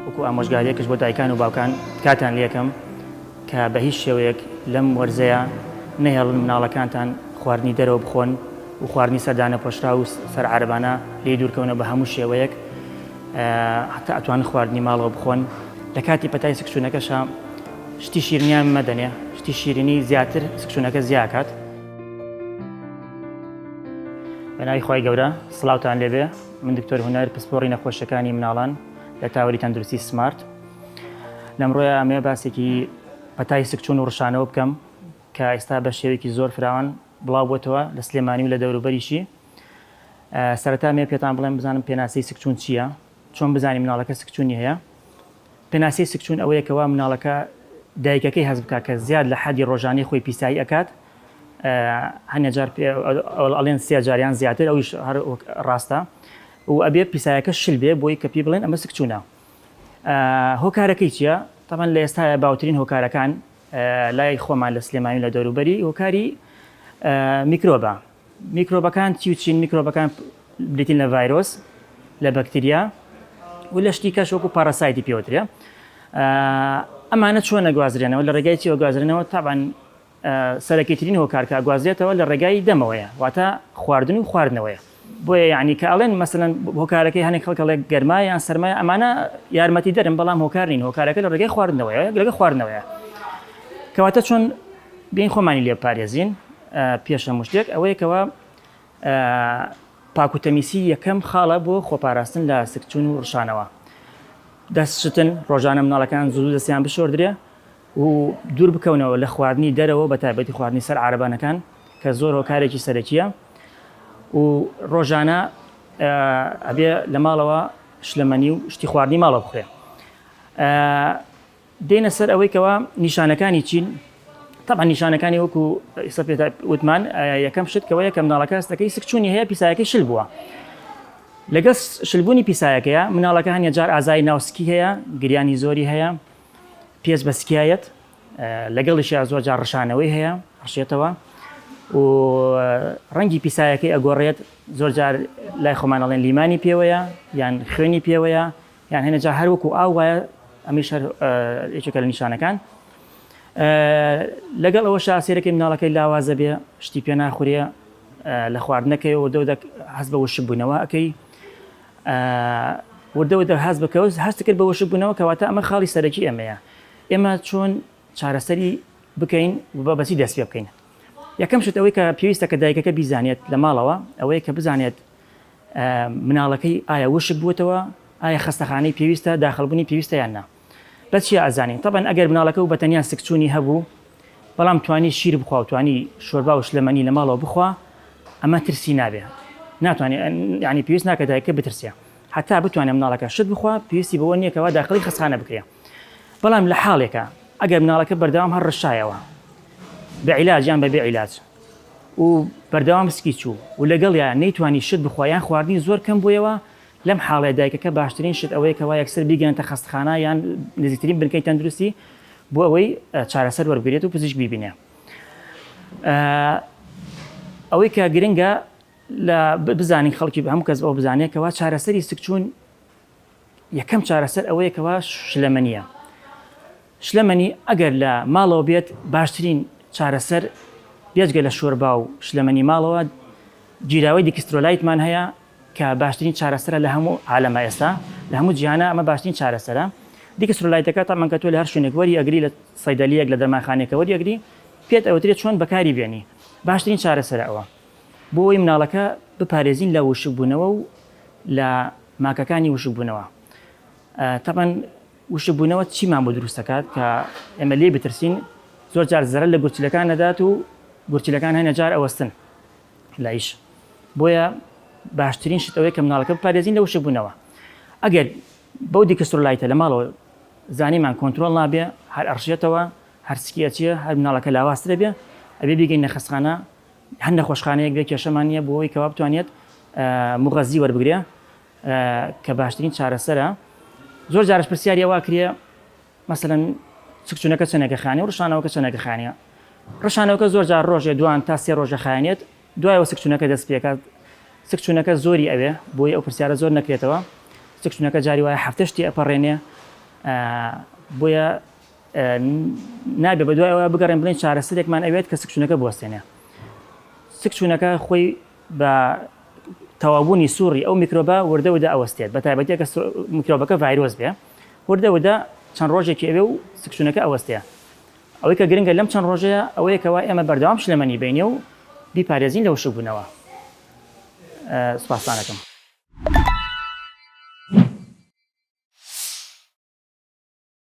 وەکو ئامۆژگاریەکش بۆ دایکان و باوکان تکاتان لێکەم کە بە هیچ شێوەیەک لەم وەرزەیا نەهێڵن مناڵەکانتان خواردنی دەرەوە بخۆن و خواردنی سەر دانەپۆشراو و سەر عارەبانە لێی دوورکەونە بە هەموو شێوەیەک هەتا ئەتوانن خواردنی ماڵەوە بخۆن لە کاتی پەتای سکچوونەکەشا شتی شیرنیان مەدەنێ شتی شیرینی زیاتر سکچوونەکە زیاکات. بە ناوی خوای گەورە سڵاوتان لێبێ من دکتۆر هونەر پسپۆڕی نەخۆشیەکانی مناڵان لە تاوەری تەندروستی سمارت لەمڕۆیا ئەمەوێ باسێکی پەتای سکچوون و ڕشانەوە بکەم کە ئێستا بە شێوەیەکی زۆر فراوان بڵاو بۆتەوە لە سلێمانی و لە دەوروبەریشی سەرەتا مێ پێتان بڵێم بزانم پێناسەی سکچوون چییە چۆن بزانین مناڵەکە سکچوونی هەیە پێناسەی سکچوون ئەوەیە کەوا مناڵەکە دایکەکەی هەست بکات کە زیاد لە حەدی ڕۆژانەی خۆی پیسایی ئەکات هەنێ جار ئەڵێن سێ جار یان زیاتر ئەویش هەر ڕاستە و ئەبێ پیسایەکە شل بێ بۆی کە پێی بڵێن ئەمە سکچوونە هۆکارەکەی چییە؟ تەبعەن لە ئێستایا باوترین هۆکارەکان لای خۆمان لە سلێمانی و لە دەوروبەری هۆکاری میکرۆبە. میکرۆبەکان چی و چین؟ میکرۆبەکان بریتین لە ڤایرۆس، لە بەکتریا و لە شتی کەش وەکو parasite ی پێوترێ. ئەمانە چۆن ئەگوازرێنەوە؟ لە ڕێگای چیەوە گوازرێنەوە؟ تەبعەن سەرەکیترین هۆکار کە ئەگوازرێتەوە لە ڕێگای دەمەوەیە واتە خواردن و خواردنەوەیە بۆیە یعنی کە ئەڵێن مەسەلەن هۆکارەکەی هەنێک خەڵک ئەڵێ گەرما یان سەرمایە ئەمانە یارمەتی دەرن بەڵام هۆکار نین هۆکارەکە لە ڕێگای خواردنەوەیە لەگە خواردنەوەیە کەواتە چۆن بین خۆمانی لێ پارێزین پێش هەموو شتێک ئەوەیە کەوا پاکوتەمیسی یەکەم خاڵە بۆ خۆپاراستن لە سکچون و ڕشانەوە دەست شتن ڕۆژانە مناڵەکان زوو دەستیان بشۆردرێ و دوور بکەونەوە لە خواردنی دەرەوە بە تایبەتی خواردنی سەر عارەبانەکان کە زۆر هۆکارێکی سەرەکیە و ڕۆژانە ئەبێ لە ماڵەوە شلەمەنی و شتی خواردنی ماڵەوە بخورێ. دێنە سەر ئەوەی کەوا نیشانەکانی چین طبعا نیشانەکانی وەکو ئێستا پێ وتمان یەکەم شت کەوەیە کە مناڵەکە هەستەکەی سکچوونی هەیە پیسایەکەی شل بووە لەگەڵ شلبوونی پیسایەکەیە مناڵەکە هەنیە جار ئازای ناوسکی هەیە گریانی زۆری هەیە پێست بە سکیایەت لەگەڵیشیا زۆر جار ڕشانەوەی هەیە ڕشێتەوە و ڕەنگی پیسایەکەی ئەگۆڕێت زۆر جار لای خۆمان ئەڵێن لیمانی پێوەیە یان خوێنی پێوەیە یان هەنێ جار هەر وەکو ئاو وایە ئەمیش هەر یەکێکە لە نیشانەکان لەگەڵ ئەوە شاسێرەکەی مناڵەکەی لاوازە بێ شتی پێ ناخورێ لە خواردنەکەی وردەوە هەست بە وشک بوونەوە ئەەکەی وردە وردە هەست بکە و هەست کرد بە وشکبوونەوە کەواتە ئەمە خاڵی سەرەکی ئێمەیە ئێمە چۆن چارەسەری بکەین و بە بەچی دەست پێ بکەین یەکەم شت ئەوەی کە پێویستە کە دایکەکە بیزانێت لە ماڵەوە ئەوەیە کە بزانێت مناڵەکەی ئایا وشک بووتەوە ئایا خەستەخانەی پێویستە داخڵبوونی پێویستە یان نا بە چیا ئەزانین تەبەن ئەگەر مناڵەکە و بەتەنیا سکچوونی هەبوو بەڵام توانی شیر بخوا و توانی شۆربا و شلەمەنی لە ماڵەوە بخوا ئەمە ترسی نابێ ناتوانێ یانی پێویست ناکە دایکە بترسێ هەتا بتوانێ مناڵەکە شت بخوا پێویستی بەوە نییە کەوا داخڵی خەستخانە بکرێ بەڵام لە حاڵێکە ئەگەر مناڵەکە بەردەوام هەر ڕشایەوە بە عیلاج یان بەبێ عیلاج و بەردەوام سکی چوو و لەگەڵیا نەیتوانی شت بخوا یان خواردنی زۆر کەم بوویەوە لەم حاڵەیە دایکەکە باشترین شت ئەوەیە کەوا یەکسەر بیگەیەنتە خەستخانە یان نزیکترین بنکەی تەندروستی بۆ ئەوەی چارەسەر وەربگرێت و پزیشک بیبینێ. ئەوەی کە گرنگە لە بزانین خەڵکی هەموو کەس ئەو بزانێت کەوا چارەسەری سکچوون یەکەم چارەسەر ئەوەیە کەوا شلەمەنیە شلەمەنی ئەگەر لە ماڵەوە بێت باشترین چارەسەر بێجگە لە شۆربا و شلەمەنی ماڵەوە گیراوەی dextrolyte مان هەیە کە باشترین چارەسەرە لە هەموو عالەما ئێستا لە هەموو جیهانا ئەمە باشترین چارەسەرە dextrolyte ەکە تەبعەن کە تۆ لە هەر شوێنێک وەری ئەگری لە سەیدەلیەک لە دەرمانخانەیەکە وەری ئەگری پێت ئەوترێت چۆن بەکاری بێنی باشترین چارەسەرە ئەوە بۆ ئەوەی مناڵەکە بپارێزین لە وشکبوونەوە و لە ماکەکانی وشکبوونەوە تەبعەن وشکبوونەوە چیمان بۆ دروست دەکات کە ئێمە لێی بترسین زۆر جار زەرەر لە گورچیلەکان دەدات و گورچیلەکان هەنێ جار ئەوەستن لە ئیش بۆیە باشترین شت ئەوەیە کە مناڵەکە بپارێزین لە وشکبوونەوە ئەگەر بەو dextrolyte ە لە ماڵەوە زانیمان کۆنترۆڵ نابێ هەر ئەڕشێتەوە هەر سکی ئەچێ هەر مناڵەکە لاوازترە بێ ئەبێ بیگەینە خەستخانە هەر نەخۆشخانەیەک بێ کێشەمان نییە بۆ ئەوەی کەوا بتوانێت مغەزی وەربگرێ کە باشترین چارەسەرە زۆر جارش پرسیاری ئەوە کرێ مەسەلەن سکچونەکە چەنێکە خانێ و ڕشانەوەکە چەنێکە خانێ ڕشانەوەکە زۆر جار ڕۆژێ دوان تا سێ ڕۆژە خایەنێت دوایەوە سکچونەکە دەست پێکات سکچونەکە زۆری ئەوێ بۆی ئەو پرسیارە زۆر نەکرێتەوە سکچونەکە جاری وایە هەفتەش تێ ئەپەڕێنێ. بۆیە نابێ بەدوای ئەوە بگەڕێن بڵێن چارەسەرێکمان ئەوێت کە سکچوونەکە بوەستێنێ. سکچوونەکە خۆی بە تەواوبوونی سوڕی ئەو میکرۆبە وردە وردە ئەوەستێت، بە تایبەتی ئەگەر میکرۆبەکە ڤایرۆس بێ وردە وردە چەند ڕۆژێکی ئەوێ و سکچوونەکە ئەوەستێ. ئەوەی کە گرنگە لەم چەند ڕۆژەیە ئەوەیە کەوا ئێمە بەردەوام شلەمەنی بینێ و بیپارێزین لە وشکبوونەوە. سوپاستان ئەکەم.